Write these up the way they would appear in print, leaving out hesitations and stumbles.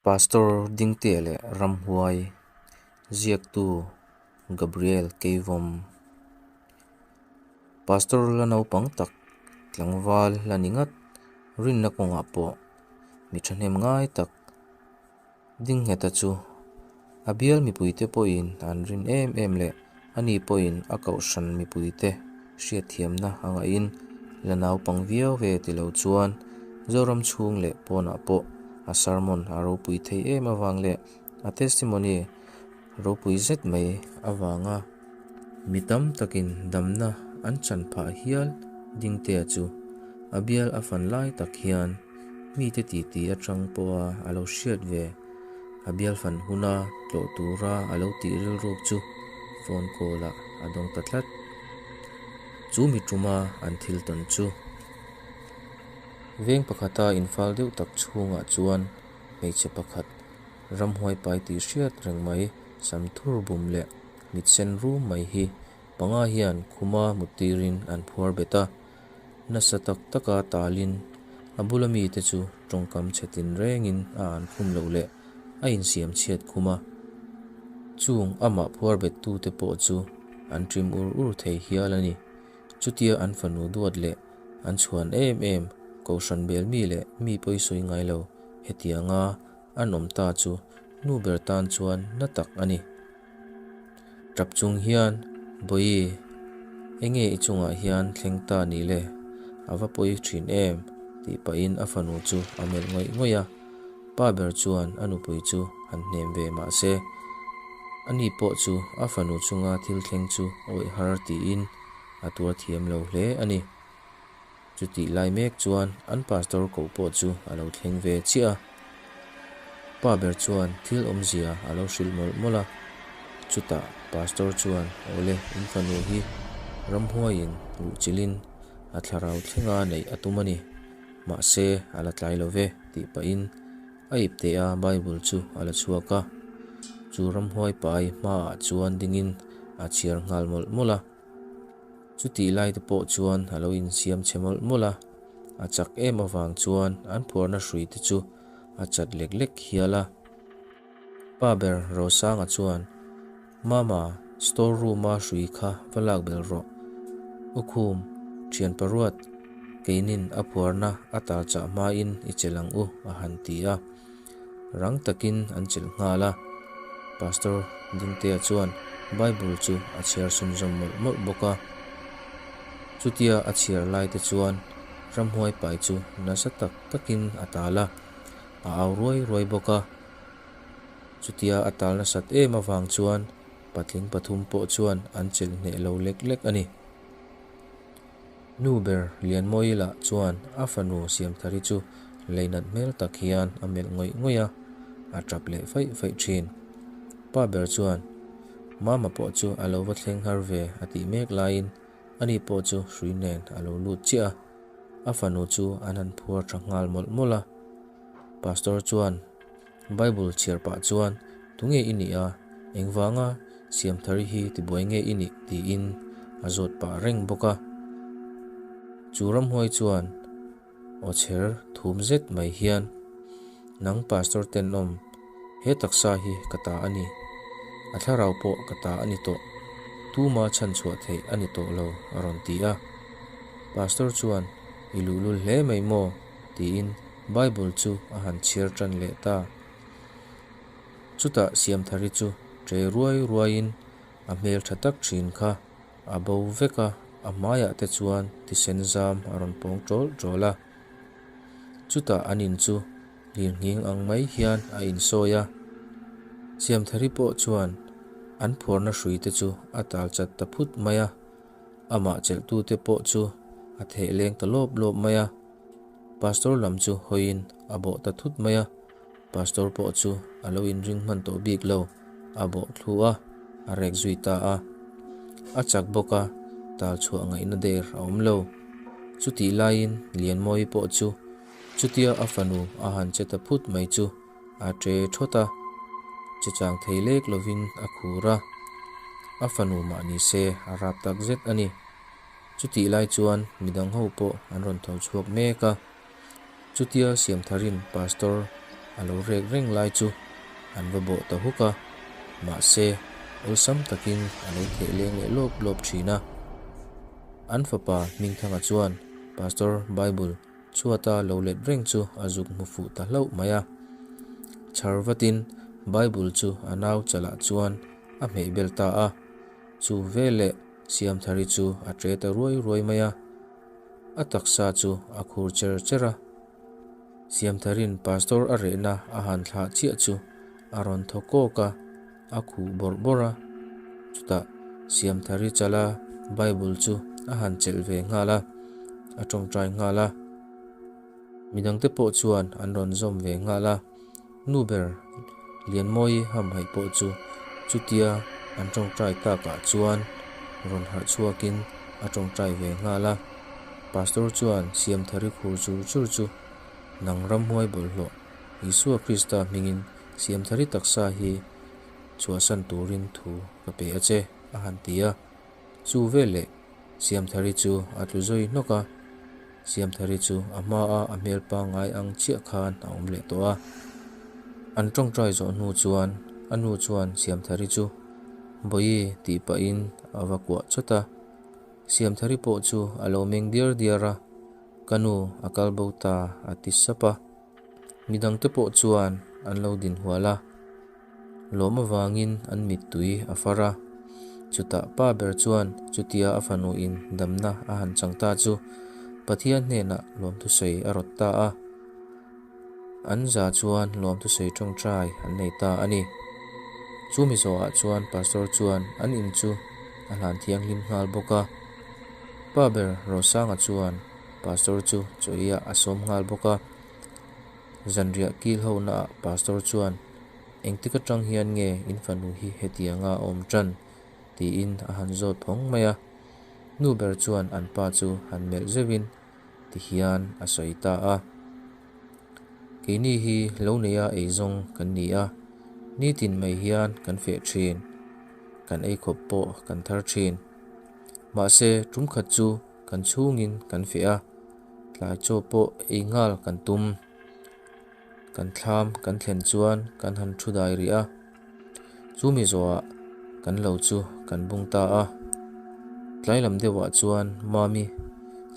Pastor Dingtea leh Ramhuai, Ziaktu Gabriel Keivawm. Pastor la naupang tak, tlangval la ni ngat, rinna kawngah pawh mi thahnem ngai tak Dingngheta chu a bial mipuite pawhin an rin em em leh ani pawhin a kohhran mipuite hriatthiamna a ngahin la naupang viau ve ti lo chuan Zoram chhung leh pawnah pawh a sermon a ropui thei em avang leh a testimony ropui zet mai avanga mi tam takin damna an chan phah hial Dingtea chu a bial a fan lai tak hian mite titi atang pawha a lo hriat ve a bial fan huna tlawh tura a lo tih rilruk chu phone call ah a dawng ta tlat. Chu mi tuma an thil tawn chu. Veng pakhata infal deuh tak chhungah chuan hmeichhe pakhat ramhuai pai tih hriat reng mai sam thur bum leh mit sen rum mai hi panga hian khuma mut tirin an phuar bet a. Nasa tak taka talin a bula mite chu tawngkam chhe tin rengin a an khum loh leh a insiam chhiat khum a. Chung amah phuar bet tute pawh chu an ṭim ur ur thei hial a ni. Chutia an fanu duat leh an chhuan em em Kohhran bel mi leh mi pawi sawi ngai lo hetianga an awm ta chu nu ber tan chuan na tak a ni. Tap chung hian, Bawihi, enge i chungah hian thleng ta ni le? A va pawi thin em? tih pahin a fanu chu a melh ngawih ngawih a. Pa ber chuan a nupui chu han hnem ve mah se, ani pawh chu a fanu chunga thil thleng chu awih har tiin a tuar thiam lo hle a ni. Chutih lai mek chuan an pastor koh pawh chu a lo thleng ve chiah a. Pa ber chuan thil awmzia a lo hrilh mawlh mawlh a. Chutah pastor chuan, Awle, in fanu hi ramhuaiin luhchilhin a thlarau thlenga neih a tum a ni. Mahse, a la tlai lo ve, tih pahin a ipte a Bible chu a la chhuak a. Chu ramhuai pai hmaah chuan dingin a chhiar nghal mawlh mawlh a. Chutih lai te pawh chuan a lo insiam chhe mawlh mawlh a, a chak em avang chuan an phuarna hrui te chu a chat lek lek hial a. Pa ber Rosanga chuan, Mama, store room a hrui kha va lak bel rawh. U Khum, thian paruat, keinin a phuarna a tar chah hmain i chelh ang u, a han ti a. Rang takin an chelh nghal a. Pastor Dingtea chuan Bible chu a chhiar sumzawm mawlh mawlh bawk a. Chutia a chhiar lai te chuan ramhuai pai chu nasa tak takin a tal a, a au ruai ruai bawk a. Chutia a tal nasat em avang chuan patling pathum pawh chuan an chelh hneh lo lek lek a ni. Nu ber Lianmawila chuan a fanu Siamthari chu leinat hmel tak hian a melh ngawih ngawih a, a tap leh faih faih thin. Pa ber chuan, Mama pawh chu a lo va thleng har ve a tih mek laiin ani pawh chu hrui nen a lo lut chiah a, a fanu chu an han phuar tha nghal mawlh mawlh a. Pastor chuan Bible chhiar pah chuan, Tunge i nih a? Engvanga Siamthari hi tibuai nge i nih? tiin a zawt pah reng bawk a. Chu ramhuai chuan aw chher thum zet mai hian, Nang Pastor tenawm, he taksa hi ka ta a ni. A thlarau pawh ka ta a ni tawh. Tuma chhanchhuah theih a ni tawh lo, a rawn ti a. Pastor chuan, I luhlul hle mai maw? tiin Bible chu a han chhiar tan leh ta. Chutah Siamthari chu ṭe ruai ruaiin a hmel ṭha tak ṭhin kha a bo vek a, a hmaiah te chuan thisen zam a rawn pawng ṭawl ṭawl a. Chutah an in chu lirnghing ang mai hian a insawi a. Siamthari pawh chuan an phuarna hrui te chu a tal chat ta phut mai a, amah chelhtute pawh chu a theh leng ta lawp lawp mai a. Pastor lam chu hawiin a bawh ta thut mai a, Pastor pawh chu a lo inring hman tawh bik lo, a bawh thlu a, a rek zui ta a. A chak bawk a, tal chhuah ngaihna der a awm lo. Chutih laiin Lianmawii pawh chu chutia a fanu a han che ta phut mai chu a ṭe ṭhawt a, che chang thei lek lovin a khur a, a fanu mah ni se a rap tak zet a ni. Chutih lai chuan midang ho pawh an rawn tho chhuak mek a. Chutia Siamtharin Pastor a lo rek reng lai chu an va bawh ta huk a, mahse awlsam takin a lo theh leng leh lawp lawp thin a. An fapa Hmingthanga chuan Pastor Bible chhuata lo let reng chu a zuk hmu fuh ta hlauh mai a. Chhar vatin Bible chu a nau chalah chuan a hmeh bel ta a, chu veleh Siamthari chu a ṭe ta ruai ruai mai a, a taksa chu a khur cher cher a. Siamtharin Pastor a rehna a han thlah chiah chu a rawn thaw kawk a, a khuh bawrh bawrh a. Chutah Siamthari chala Bible chu a han chelh ve nghal a, a tawngtai nghal a. Midangte pawh chuan an rawn zawm ve nghal a. Nu ber Lianmawii hamhaih pawh chu chutia an tawngtai takah chuan rawn harh chhuakin a tawngtai ve nghal a. Pastor chuan Siamthari khur chur chur chu nang ramhuai bawlhhlawh Isua Krista hmingin Siamthari taksa hi chhuahsan turin thu ka pe a che a han ti a. Chu veleh Siamthari chu a tlu zawi hnawk a, Siamthari chu a hmaa a hmel pangngai ang chiah khan a awm leh tawh a. An tawngtai zawh hnu chuan a nu chuan Siamthari chu Bawihi tih pahin a va kuah chawt a. Siamthari pawh chu a lo meng diar diar a, Ka nu a kal bo ta a ti sap a. Midangte pawh chuan an lo din hual a. Lawm avangin an mittui a far a. Chutah pa ber chuan chutia a fanuin damna a han chang ta chu Pathian hnenah lawmthusawi a rawt ta a. An za chuan lawmthusawi tawngtai an nei ta a ni. Chu mi zawhah chuan Pastor chuan an in chu a hlan thianghlim nghal bawk a. Pa ber Rosanga chuan Pastor chu chawiah a sawm nghal bawk a. Zanriah kil ho naah Pastor chuan, Engtik atang hian nge in fanu hi hetianga a awm tan? tiin a han zawt phawng mai a. Nu ber chuan an pa chu han melh zeuhin tihian a sawi ta a, Keini hi lo neia eizawng kan ni a, nitin mai hian kan feh thin, kan eikhawp pawh kan thar thin. Mahse, tumkhat chu kan chhungin kan feh a, tlai chaw pawh ei nghal kan tum. Kan thlam kan thlen chuan kan han thu dai rih a, chumi zawhah kan lo chu kan bung ta a. Tlai lam deuhah chuan Mami,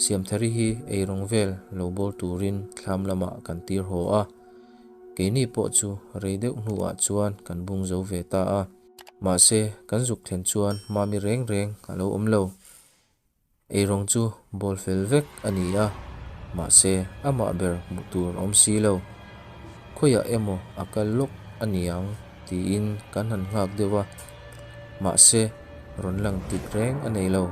Siamthari hi eirawng vel lo bawl turin thlam lamah kan tir haw a, keini pawh chu rei deuh hnuah chuan kan bung zo ve ta a. Mahse, kan zuk thlen chuan Mami reng reng a lo awm lo. Eirawng chu bawl fel vek a ni a, mahse amah ber hmuh tur a awm si lo. Khawiah emaw a kal lawk a ni ang tiin kan han nghak deuh a, mahse rawn lang tit reng a nei lo.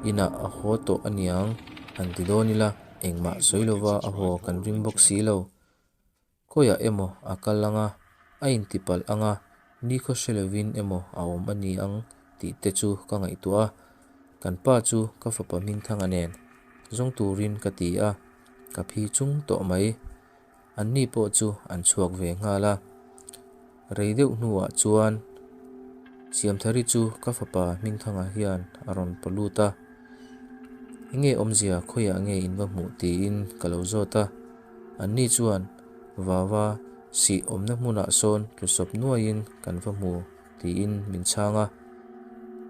Inah a haw tawh a ni ang han ti dawn ila engmah sawi lova a haw kan ring bawk si lo. Khawiah emaw a kal ang a, a intipalh ang a, nikhaw hre lovin emaw a awm a ni ang tih te chu ka ngaihtuah a. Kan pa chu ka fapa Hmingthanga nen zawng turin ka ti a, ka phi chung tawh mai. Anni pawh chu an chhuak ve nghal a. Rei deuh hnuah chuan Siamthari chu ka fapa Hmingthanga hian a rawn paw lut a. Enge awmzia khawiah nge in va hmuh tiin ka lo zawt a. Anni chuan, Vava, sih awmna hmunah sawn tlusawp nuaiin kan va hmu, tiin min chhang a.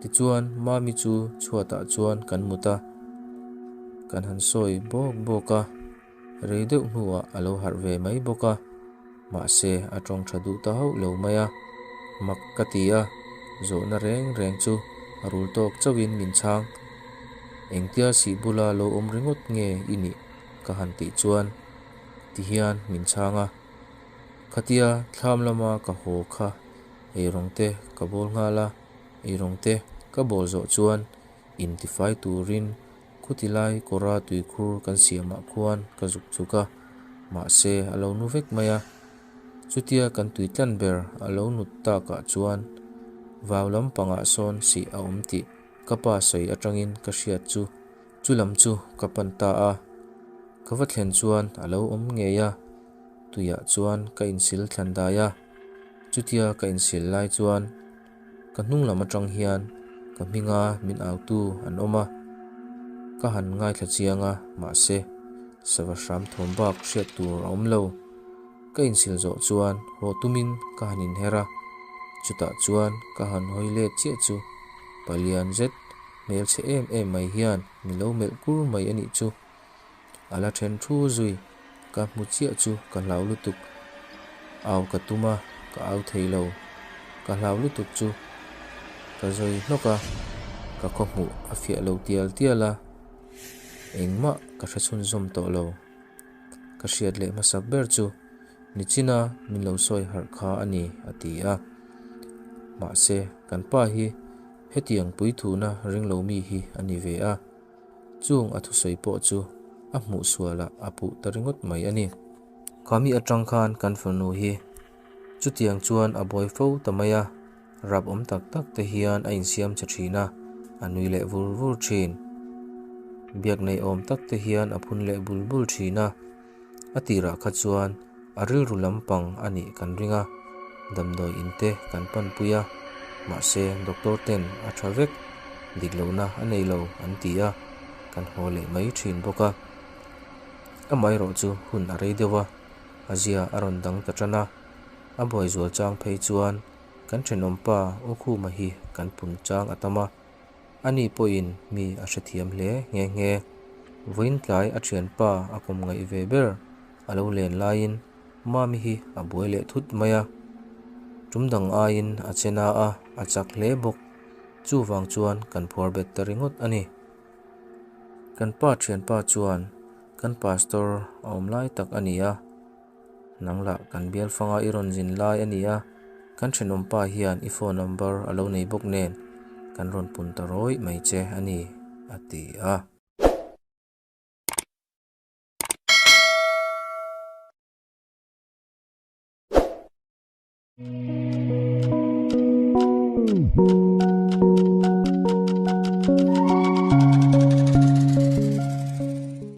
Tichuan, Mami chu chhuatah chuan kan mut a, kan han sawi bawk bawk a, rei deuh hnuah a lo harh ve mai bawk a, mahse a tawng tha duh ta hauh lo mai a, mak ka ti a, zawhna reng reng chu a rul tawk chauhin min chhang. Engtia sih bula lo awm ringawt nge i nih? Ka han tih chuan ti hian min chhang a, khatia thlam lama ka haw kha eirawng te ka bawl nghal a, eirawng te ka bawl zawh chuan intifai turin khuti lai kawra tuikhur kan siamah khuan ka zuk chuk a, mahse a lo nu vek mai a, chutia kan tui tlan ber a lo nut takah chuan vau lampangah sawn sih a awm tih ka pa sawi atangin ka hriat chu. Chu lam chu ka pan ta a, ka va thlen chuan a lo awm ngei a, tuiah chuan ka insil thlan dai a, chutia ka insil lai chuan ka hnung lam atang hian ka hminga min autu an awm a, ka han ngaithla chiang a, mahse sava hram thawm bak hriat tur a awm lo. Ka insil zawh chuan haw tumin ka han inher a, chutah chuan ka han hawi let chiah chu palian zet hmelchhe em em mai hian mi lo melh kur mai a nih chu. A la then thu zui ka hmu chiah chu ka hlau lutuk. Au ka tum a, ka au thei lo. Ka hlau lutuk chu ka zawi hnawk a, ka khaw hmuh a fiah lo tial tial a, engmah ka hre chhunzawm tawh lo. Ka hriat leh hmasak ber chu nichina min lo sawi harh kha a ni, a ti a. Mahse, kan pa hi hetiang puithuna ringlo mi hi a ni ve a. Chung a thusawi pawh chu a hmuh sualah a puh ta ringawt mai a ni. Khami atang khan kan fanu hi chutiang chuan a buai fo ta mai a, rap awm tak tak te hian a insiam che thin a, a nui leh vur vur thin. Biak nei awm tak te hian a phun leh bul bul thin a, a tirah kha chuan a rilru lampang a nih kan ring a, damdawi in te kan panpui a, mahse doctor ten a tha vek, dik lohna a nei lo an ti a, kan haw leh mai thin bawk a. Amaherawh chu hun a rei deuh a, a zia a rawn dang ta tan a, a buai zual chang phei chuan kan thenawmpa Ukhuma hi kan pun chang a tam a, Ani pawhin mi a hrethiam hle nghe nghe. Vawiin tlai a thianpa a kawm ngaih ve ber a lo len laiin Mami hi a buai leh thut mai a. Tum dang aiin a che na a, a chak hle bawk. Chuvang chuan kan phuar bet ta ringawt a ni. Kan pa thianpa chuan kan pastor a awm lai tak a ni a. Nang lah kan bial fanga i rawn zin lai a ni a, kan thenawmpa hian i phone number a lo nei bawk nen kan rawn pun ta rawih mai che a ni, a ti a.